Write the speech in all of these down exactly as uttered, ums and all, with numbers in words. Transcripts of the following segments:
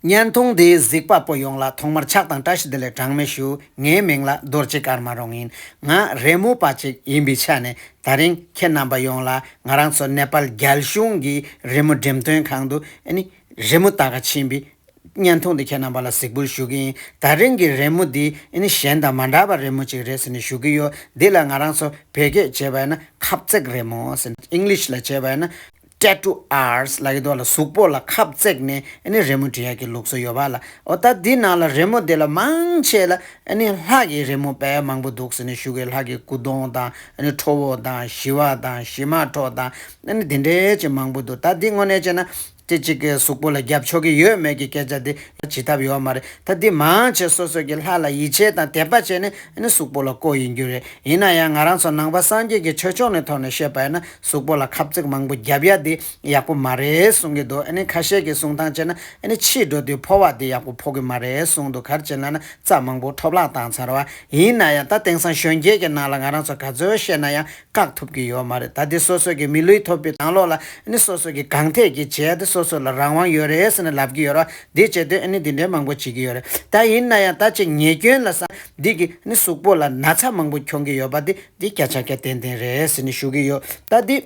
བརྙན་ཐུང་འདི་གཟིགས་པ་པོ་ཡོངས་ལ་ཐོག་མར་ཕྱག་དང་བཀྲ་ཤིས་བདེ་ལེགས་གྲངས་མེད་ཞུ། ངའི་མིང་ལ་རྡོ་རྗེ་ཀརྨ་རོང་ཡིན། ང་རི་མོ་པ་ཅིག་ཡིན་པའི་ཆ་ནས་ད་རིང་ཁྱེད་རྣམ་པ་ཡོངས་ལ་ང་རང་ཚོ་ནེ་པཱལ་རྒྱལ་གཞུང་གི་རི་མོ་འགྲེམས་སྟོན་ཁང་དུ་ཨ་ནི་རི་མོ་ལྟ་ག་ཕྱིན་པའི་བརྙན་ཐུང་འདི་ཁྱེད་རྣམ་པ་ལ་གཟིགས་འབུལ་ཞུ་གི་ཡིན། ད་རིང་གི་རི་མོ་འདི་ཨ་ནི་གཞན་དང་མ་འདྲ་བ་རི་མོ་ཅིག་རེད་ཟེར་ནས་ཞུ་གི་ཡོད། འདི་ལ་ང་རང་ཚོ་བོད་སྐད་བྱས་པ་ཡིན་ན་ཁབ་བརྩེགས་རི་མོ་ཟེར། ཨིང་ལིཤ་ལ་བྱས་པ་ཡིན་ན་ཊེ་ཊུ་ཨར་ཊི་ལབ་ཀྱི་འདུག་ལ། གཟུགས་པོ་ལ་ཁབ་བརྩེགས་ནས་ཨ་ནི་རི་མོ་འབྲི་ཡག་གི་ལུགས་སྲོལ་ཡོད་པ་ལ། འོ་ད་འདི་ནང་ལ་རི་མོ་འདི་ལ་མང་ཆེ་ལ་ཨ་ནི་ལྷ་གི་རི་མོ་དཔེ་མང་པོ་འདུག་ཟེར་ནས་ཞུ་གི། ལྷ་གི་སྐུ་གདུང་དང་ཨ་ནི་ཁྲོ་བོ་དང་ཞི་བ་དང་ཞི་མ་ཁྲོ་དང་ཨ་ནི་འདི་འདྲའི་ཅིག་མང་པོ་འདུག་ད་འདི་དངོས་གནས་བྱས་ན་དེ་གཅིག་གི་གཟུགས་པོ་ལ་རྒྱབ་ཆོག་གི་ཡོད་མེད་ཀྱི་སྐད་ཆ་དེ་བྱེད་ཐབས་ཡོད་མ་རེད། ད་འདི་མང་ཆེ་སོ་སོ་གི་ལྷ་ལ་ཡིད་ཆེས་དང་དད་པ་བྱས་ནས་ཨ་ནི་གཟུགས་པོ་ལ་བརྐོས་ཡིན་རྒྱུ་རེད། ཡིན་ན་ཡང་ང་རང་ཚོ་ནང་པ་སངས་རྒྱས་ཀྱི་ཆོས་ཕྱོགས་ནས་ཐོག་ནས་བཤད་པ་ཡིན་ན་གཟུགས་པོ་ལ་ཁབ་བརྩེགས་མང་པོ་རྒྱབ་ཡ་དེ་ཡག་པོ་མ་རེད་གསུང་གི་འདུག་ཨ་ནི་ཁ་ཤས་ཀྱི་གསུང་སྟངས་བྱས་ན་ཨ་ནི་ཕྱིའི་འགྲོ་དུས་ཕོ་བ་དེ་ཡག་པོ་ཕོག་གི་མ་རེད་གསུང་འདུག་ག་རེ་བྱས་ན་ན་རྩ་མང་པོ་འཕྲོ་བརླག་བཏང་ཚར་བ། ཡིན་ན་ཡང་ད་དེང་སང་གཞོན་སྐྱེས་ཀྱི་ནང་ལ་ང་རང་ཚོ་ག་ཚོད་བཤད་ན་ཡང་བཀག་ཐུབ་ཀྱི་ཡོད་མ་རེད། ད་དེ་སོ་སོ་གི་མི་ལུས་ཐོབ་པའི་ནང་ལོགས་ལ་ཨ་ནི་སོ་སོ་གི་གང་ཐད་ཀྱི་བྱས་ཏེ་སོ་སོ་ལ་རང་དབང་ཡོད་རེད་ཟེར་ནས་ལབ་ཀྱི་ཡོད་རེད། འདི་བྱས་དུས་ཨ་ནི་འདི་འདྲའི་མང་པོ་བྱེད་ཀྱི་ཡོད་རེད། ད་ཡིན་ན་ཡང་ད་ཅིག་ཉེས་སྐྱོན་ལ་ས་འདི་གི་ཨ་ནི་གཟུགས་པོ་ལ་ན་ཚ་མང་པོ་འཁྱོངས་ཀྱི་ཡོད་པ་འདི་འདི་སྐད་ཆ་སྐད་ཏན་ཏན་རེད་ཟེར་ནས་ཞུ་གི་ཡོད། ད་འདི་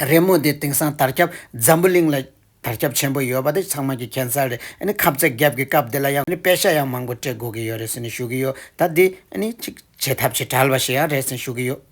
རི་མོ་འདི་དེང་སང་དར་ཁྱབ་འཛམ་བུ་གླིང་ལ་དར་ཁྱབ་ཆེན་པོ་ཡོད་པ་འདི་ཚང་མ་གི་མཁྱེན་གསལ་རེད། ཨ་ནི་ཁབ་བརྩེགས་རྒྱབ་ཀྱི་སྐབས་འདི་ལ་ཡང་ཨ་ནི་པེ་ཤ་ཡང་མང་པོ་སྤྲད་དགོས་ཀྱི་ཡོད་རེད་ཟེར་ནས་ཞུ་གི་ཡོད། ད་འདི་ཨ་ནི་ཅིག་བྱེད་ཐབས་ཅིག་བྲལ་བ་ཞིག་ཡང་རེད་ཟེར་ནས་ཞུ་གི་ཡོད།